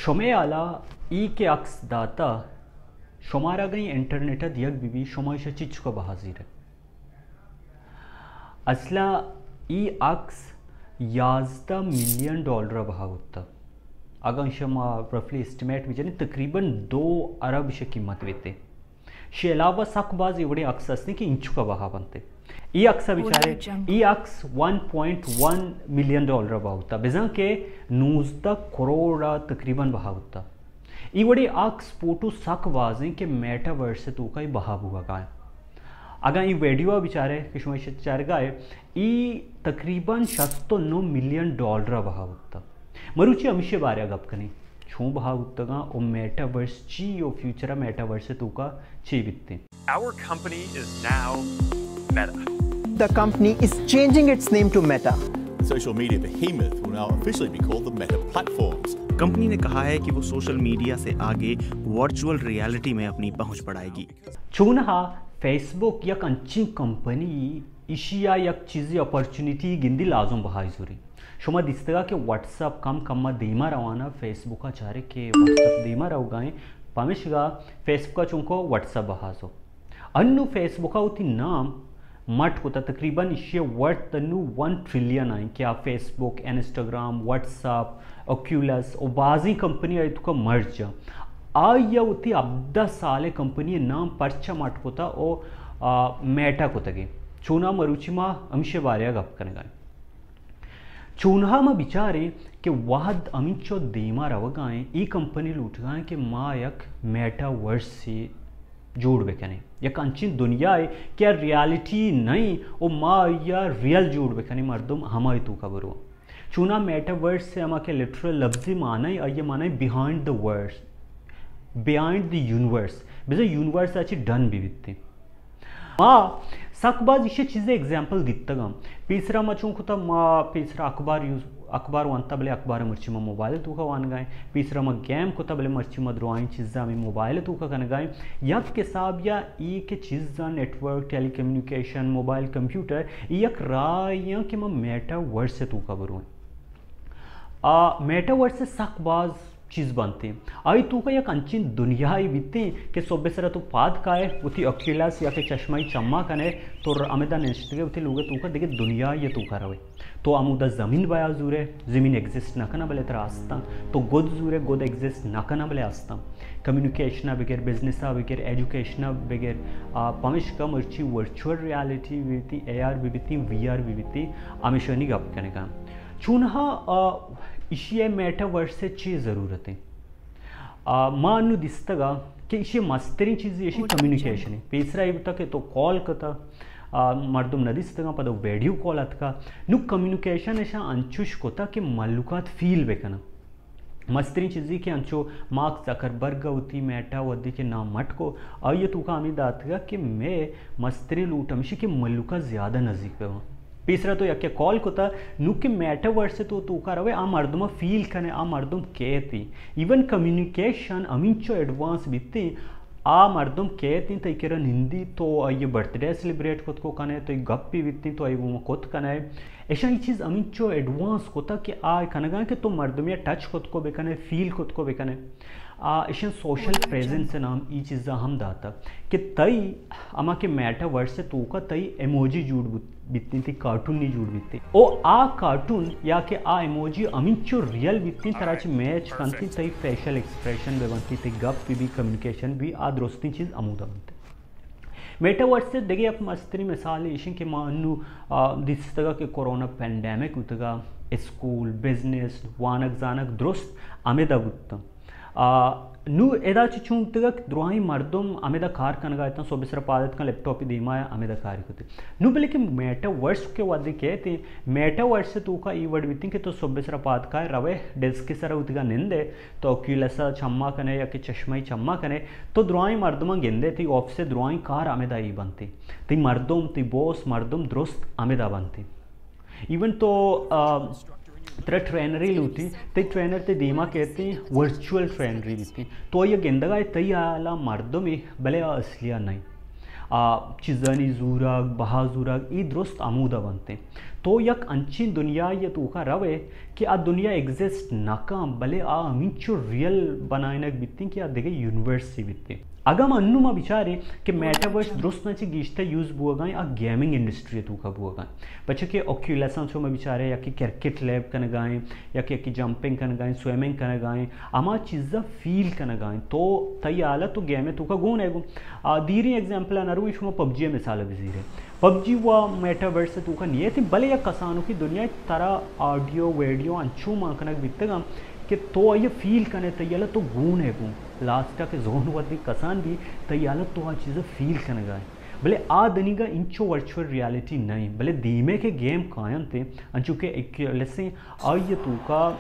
شمئے حالا ای کہ عکس داتا، شمارا گئیں انٹرنیٹ ء دیگ بی بی، شما ایشا چچکا بہا زیرے؟ اصلا ای عکس یازدہ ملین ڈالر بہا ہوتا۔ اگاں شما رفلی اسٹیمیٹ بجنی، تقریباً دو ارب شے قیمت بیتے۔ شے علاوہ سک باز ایوڑیں عکس ہستیں کہ انچکا بہا بنتے۔ ای عکس بچارے، ای عکس one point one million dollar بہا ہوتا، بزاں کہ نوزدہ کروڑ تقریباً بہا ہوتا۔ ای وڑیں عکس فوٹو سک بازیں کہ میٹاورس توکا ای بہا بوگا ہیں۔ اگاں ای ویڈیو بچارے کہ شما چارگا ہے، ای تقریباً شست و نو ملین ڈالر بہا ہوتا۔ مروچی ہمیشے بارے گپ کنیں، چون بہا بوتگاں و میٹاورس چی و فیوچر میٹاورس توکا چی بیتیں۔ Our company is now Meta. The company is changing its name to Meta. The social media behemoth will now officially be called the Meta Platforms. Company نے کہا ہے کہ وہ سوشل میڈیا سے آگے ورچوئل ریئلٹی میں اپنی پہنچ بڑھائے گی۔ چونہا فیس بک یک انچیں کمپنی، ایشی ء یک چیزی اپرچونیٹی گندی لازم بہائی زوری۔ شما دیستگا کہ وٹس اپ کم کم ء دیما روانا، فیس بک ء چارے کہ وٹس اپ دیما روگائیں، پمشگا فیس بک ء چونکو وٹس اپ بہازو۔ انو فیس بک ء وتی نام مٹ کتا، تقریباً ایشی ء ورتھ انو ون ٹریلین آئیں کہ آ فیس بک، انسٹاگرام، وٹس اپ، اوکیولس و بازیں کمپنی آئی توکا مرج آ۔ آئی ء وتی ہبدہ سال کمپنی نام پرچا مٹ کتا و، آ، میٹا کتگیں۔ چونا مروچی ما ہمشے بارے ء گپ کنگائیں۔ چونہا ما بچاریں کہ وہد ہمینچو دیما روگائیں، ای کمپنی لوٹگائیں کہ ما یک میٹا ورس جوڑ بکنیں، یک انچیں دنیائے کہ آ ریالٹی نئیں و ما آئیا ریئل جوڑ بکنیں، مردم ہمائی توکا برو۔ چونا میٹاورس ء ہما کہ لٹرل لبزی معنی، آئی معنی behind the verse, behind the universe, بزاں یونیورس ء چہ ڈن بہ بیتیں۔ ما سک باز ایشی چیزے ایگزامپل دیتگاں۔ پیسرا ما چون کتا، ما پیسرا اخبار یوز، اخبار وانتا، بلے اخبار مرچی ما موبائل توکا وانگائیں۔ پیسرا ما گیم کتا، بلے مرچی ما درائیں چیزا ہمیں موبائل توکا کنگائیں۔ یک حساب یا ای کہ چیزاں نیٹورک، ٹیلی کمیونیکیشن، موبائل کمپیوٹر، ای یک راہ ایاں کہ ما میٹا ورس توکا برویں۔ آ، میٹا ورس سک باز چیز بنتیں۔ آئی توکا یک انچیں دنیائی بیتیں کہ صبح سرا تو پاد کائے، وتی اوکیولس یا کہ چشمائی چما کنے، تو ر-، ہمدا نشتگے وتی لوگ توکا دگہ دنیائی توکا روے۔ تو ہمودا زمین بیا زورے، زمین ایگزسٹ نہ کنا بلے ترا استاں۔ تو گد زورے، گد ایگزسٹ نہ کنا بلے استاں۔ کمیونیکیشن بگر، بزنس بگر، ایجوکیشن بگر، آ، پمشکا مرچی ورچوئل ریالٹی بیتی، اے آر بی بیتی، وی آر بی بیتی، ہمیشانی گپ کنگا۔ چونہا، آ، ایشی ء میٹاورس ء چی ضرورت انت؟ آ، ما انو دیستگا کہ ایشی مسترین چیز ایشی کمیونیکیشن ہے۔ پیسرا ای بوتا کہ تو کال کتا، آ، مردم نہ دیستگا، پدا ویڈیو کال اتکا۔ نو کمیونیکیشن اشا انچوش کتا کہ ملوکات فیل بکنن۔ مسترین چیزی کہ انچو مارک زکربرگ وتی میٹا ودی کہ نام مٹ کو، آئی توکا ہمیں داتگا کہ میں مسترین لوٹ ہمیشی کہ ملوکا زیادہ نزدیک بہ پیسرا تو یکے کال کتا، نو کہ میٹاورس تو توکا روے، آ مردم فیل کنے، آ مردم کیتی۔ ایون کمیونیکیشن ہمینچو ایڈوانس بیتی، آ مردم کیتی، تئی کرا نندی، تو آئی برتھ ڈے سیلیبریٹ کت کو کنے، تو گپی بیتی، تو آئی گوما کت کنے۔ ایشاں ای چیز ہمینچو ایڈوانس کتا کہ آ کنگا کہ تو مردمیا ٹچ کت کو بکنے، فیل کت کو بکنے۔ آ، ایشاں سوشل پریزنس نام ای چیزا ہم داتا کہ تئی ہما کہ میٹاورس توکا تئی ایموجی جوڑ بوت-، بیتیں، تئی کارٹونی جوڑ بیتیں۔ او آ کارٹون یا کہ آ ایموجی ہمینچو ریئل بیتیں، ترا چہ میچ کنتیں تئی فیشل ایکسپریشن بہ بنتیں، تئی گپ بہ بی، کمیونیکیشن بی، آ درستیں چیز ہمودا بنتیں۔ میٹاورس ء دگہ یک مستریں مثال ایش انت کہ ما انو، آ، دیستگا کہ کرونا پینڈیمک بوتگا، اسکول، بزنس، وانگ زانگ درست ہمیدا بوتن۔ آ، نو ادا چہ چون بوتگا کہ درائیں مردم ہمیدا کار کنگا اتن، صبح سرا پاد اتکن لیپ ٹاپ دیما ہمیدا کار کتے۔ نو بلے کہ میٹاورس کہ وھدے کیت، میٹاورس توکا ای وڑ بیتیں کہ تو صبح سرا پاد کائے روے ڈیسک سرا وتگا نندے، تو اوکیولس ء چما کنے یا کہ چشمہ ء چما کنے، تو درائیں مردماں گندے، تئی آفس ء درائیں کار ہمدا ای بنتے، تئی مردم، تئی باس مردم درست ہمدا بنتے۔ ایون تو، آ، ترا ٹرینرے لوٹی، تئی ٹرینر تئی دیما کیتی، ورچوئل ٹرینرے بیتی، تو آئی گندگا ہے تئی حالا مردمے، بلے آ اصلیا نہیں۔ آ چیزانی زورگ، بہا زورگ، اے درست ہمودا بنت۔ تو یک انچیں دنیاے ءِ توکا روئے کہ آ دنیا ایگزسٹ نہ کن، بلے آ ہمینچو ریئل بنائینگ بیتیں کہ آ دگہ یونیورسے بیتیں۔ اگاں ما انوں ما بچاریں کہ میٹاورس درستاں چہ گیشتر یوز بوگا ایں، آ گیمنگ انڈسٹری ءِ توکا بوگا ایں۔ پرچا کہ اوکیولساں شما بچارے، یکے کرکٹ لیب کنگا ایں، یکے، یکے جمپنگ کنگا ایں، سوئمنگ کنگا ایں، ہما چیزاں فیل کنگا ایں۔ تو تئی حالت تو گیم ءِ توکا گون ئے گوں۔ آ، دیریں ایگزامپل ءَ نہ رویں، شما پب جی ءِ مثال ءَ بزیرے۔ پب جی وا میٹاورس ءِ توکا نیتیں، بلے یک کسانوکی دنیا، ترا آڈیو، ویڈیو انچو مان کنگ بیتگاں کہ تو آئی ءَ فیل کنے، تئی حالت تو گون ئے گوں۔ لاسٹ ءَ کہ زون وردی کسان بی، تئی حالت تو آ چیز ءَ فیل کنگا ئے۔ بلے آ دنیگا انچو ورچوئل ریالٹی نہ ایں، بلے دیمے کہ گیم کاینت، انچو کہ اوکیولس ایں، آئی ءِ توکا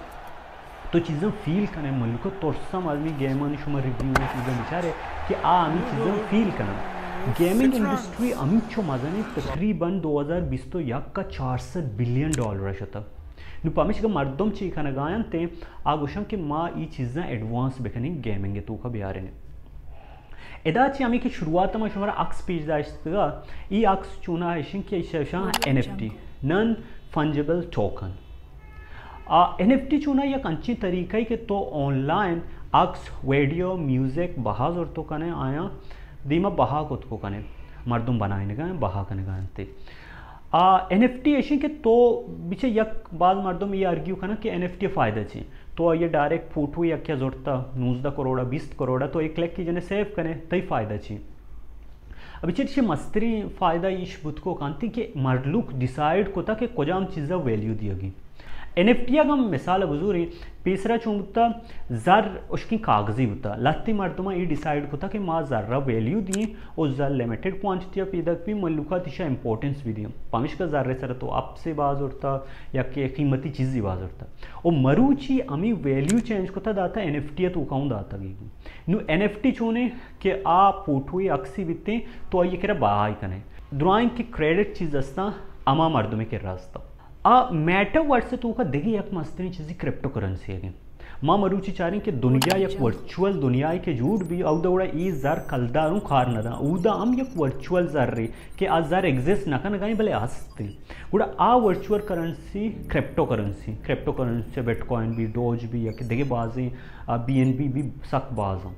تو چیزاں فیل کنے، ملک ترسا مردمی گیمانی شما ریویو چیزاں بچارے کہ آ ہمیں چیزاں فیل کنن۔ گیمنگ انڈسٹری ہمینچو مزنیں، تقریباً دو ہزار بیست و یک ءَ چار سد بلین ڈالر شتہ۔ نو پمیشکا مردم چی کنگا انت، آ گوشن کہ ما ای چیزاں ایڈوانس بکنیں، گیمنگ توکا بیاریں۔ ادا چی ہمیں کہ شروعات ما شمارا عکس پیش داشتگا، ای عکس چونا ایشن کہ ایشاں این ایف ٹی، نان فنجیبل ٹوکن۔ آ، این ایف ٹی چونا یک انچیں طریقہ ای کہ تو آن لائن عکس، ویڈیو، میوزک بہا زرتو کنے، آیاں دیما بہا کت کو کنے، مردم بنائینگا ہیں، بہا کنگا انت۔ آ، این ایف ٹی ایشیں کہ تو بچے یک، باز مردم یہ آرگیو کنن کہ این ایف ٹی فائدہ چی؟ تو آئی ڈائریکٹ فوٹو یکیا زرتا، نوزدہ کروڑا، بیست کروڑا، تو ایک کلک کی جنے سیو کنے، تئی فائدہ چی؟ ابھی چٹ سے مستری فائدہ ایش بوت کو کانتی کہ مردلوک ڈیسائیڈ کوتا کہ کجام چیزا ویلیو دیگی۔ این ایف ٹی اگاں مثال بزوریں، پیسرا چون بوتا، زر اشکیں کاغذی بوتا۔ لہتیں مردماں اے ڈیسائیڈ کتا کہ ما زر ءَ ویلیو دیں و زر لمیٹڈ کوانٹٹی ءَ پیداک بی، ملوکات ایشاں امپورٹنس بی دیں۔ پمیشکا زر ءِ سرا تو اپسے باز زرتا یا کہ قیمتی چیزی باز زرتا۔ و مروچی ہمیں ویلیو چینج کتا، داتا این ایف ٹی ءِ توکا ہوں داتا گی۔ نو این ایف ٹی چونے کہ آ فوٹوی عکسی بیتیں تو آئی کرا بہائی کنے۔ درائیں کہ کریڈٹ چیز استاں، ہما مردمے کرا استاں۔ آ میٹاورس ءِ توکا دگہ یک مستریں چیزی کرپٹو کرنسی اگیں۔ ما مروچی چاریں کہ دنیا یک ورچوئل دنیاے کہ جوڑ بی، اودا گڑا ای زر کلداروں کار نہ داں، اودا ہم یک ورچوئل زرے کہ آ زر ایگزسٹ نہ کنگائیں بلے ہستیں۔ گڑا آ virtual currency cryptocurrency, cryptocurrency bitcoin بی، ڈوج بی یا کہ دگہ بازیں، آ، بی این بی بی سک باز ہیں۔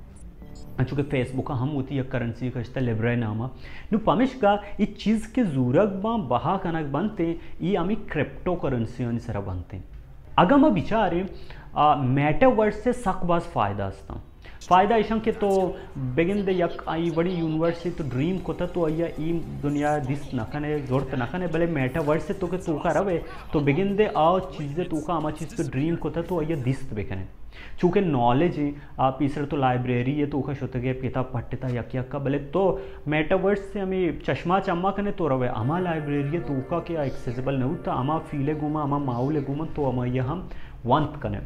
انچو کہ فیس بک ءَ ہم وتی یک کرنسی کشتہ لیبرا نام ءَ۔ نو پمشکا ای چیز کہ زورگ باں، بہا کنگ بنت، ای ہمیں کرپٹو کرنسی آنی سرا بنت۔ اگاں ما بچاریں، آ، میٹاورس ءِ سک باز فائدہ استاں۔ فائدہ ایشاں کہ تو بگندے یک آئی وڑی یونیورسے تو ڈریم کتا تو آئی ای دنیا دیست نہ کنے، زرت نہ کنے، بلے میٹاورس تو کہ توکا روے تو بگندے آ چیز توکا ہما چیز تو ڈریم کتا تو آئی دیست بکنے۔ چونکہ نالج ہیں، آ پیسر تو لائبریری ہے، توکا شتگے کتاب پٹتا یک یک کا، بلے تو میٹاورس سے ہمیں چشمہ چما کنے تو روے، ہما لائبریری ہے توکا کہ ایکسیسیبل نہ ہوتا، ہما فیلے گوما، ہما ماحول گوما تو ہما یہ ہم وانت کنے۔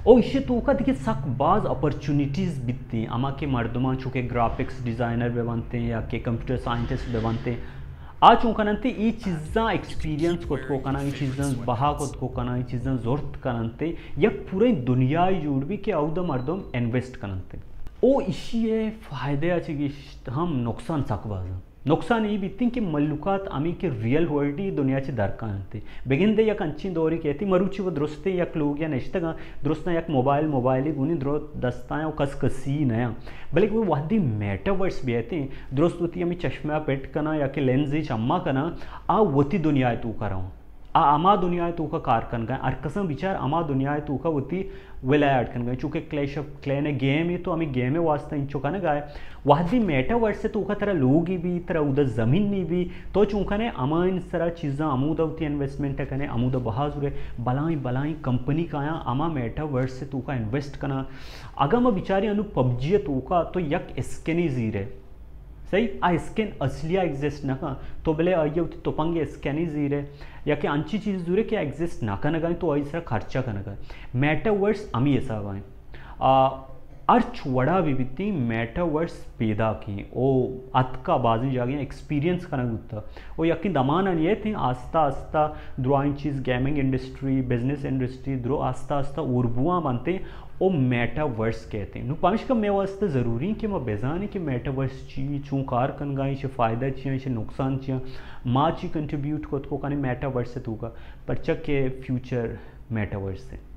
او ایشی توکا دیگہ سک باز اپرچونیٹیز بیتیں، ہما کہ مردمان چونکہ گرافکس ڈیزائنر بہ بنتیں یا کہ کمپیوٹر سائنٹسٹ بہ بنتیں، آ چون کننتے ای چیزاں ایکسپیرینس کت کو کنن، ای چیزاں بہا کت کو کنن، ای چیزاں زرت کننتے، یک پورے دنیای جوڑ بی کہ اودا مردم انویسٹ کننتے۔ او ایشی فائدہ چی گشت ہم نقصان سک باز ہیں۔ نقصان ای بیتیں کہ ملوکات ہمیں کہ ریئل ورلڈی دنیا چہ درکا انت۔ بگندے یک انچیں دورے کہتی مروچی و درستیں یک لوگ یا نشتگاں، درستاں یک موبائل، موبائلی گونی درو دستاں و کس کسی نیا۔ بلکہ وہ وحدی میٹاورس بیتیں، درست وتی ہمیں چشمہ پٹ کنا یا کہ لینزی چما کنا، آ وتی دنیا توکا رہوں۔ آ ہما دنیا توکا کار کنگا، ہر کساں بچار ہما دنیا توکا وتی ولایت کنگا، چونکہ کلیش آف کلین گیم ہے تو ہمیں گیم واسطہ انچو کنگا ہے۔ وحدی میٹاورس توکا ترا لوگی بی، ترا اودا زمینی بی، تو چون کنے ہما ان سرا چیزاں ہمودا وتی انویسٹمنٹ کنے، ہمودا بہا زورے، بلائیں بلائیں کمپنی کایاں ہما میٹاورس توکا انویسٹ کنا۔ اگاں ما بچاریں انو پبجی توکا تو یک اسکنے زیرے، صحیح، آ اسکن اصلی ایگزسٹ نہ کن، تو بلے آئی وتی تپنگ اسکنے زیرے یا کہ انچی چیز زورے کہ ایگزسٹ نہ کنگا، تو آئی سرا خرچہ کنگا۔ میٹاورس ہمی حساب ہیں۔ آ، ہرچ وڑا بھی بیتیں، میٹاورس پیداکیں او اتکا، بازیں جاگہاں ایکسپیرینس کنگ بوتا او یقین دمانا نیتیں، آستہ آستہ درائیں چیز، گیمنگ انڈسٹری، بزنس انڈسٹری درو آستہ آستہ اور بواں بنتیں او میٹاورس کہتیں۔ نو پمشکا مئے واسطہ ضروری کہ ما بزانیں کہ میٹاورس چی، چون کار کنگا، ایشی فائدہ چیاں، ایشی نقصان چیاں، ما چی کنٹریبیوٹ کت کو کنیں میٹاورس توکا، پرچا کہ فیوچر میٹاورس ہے۔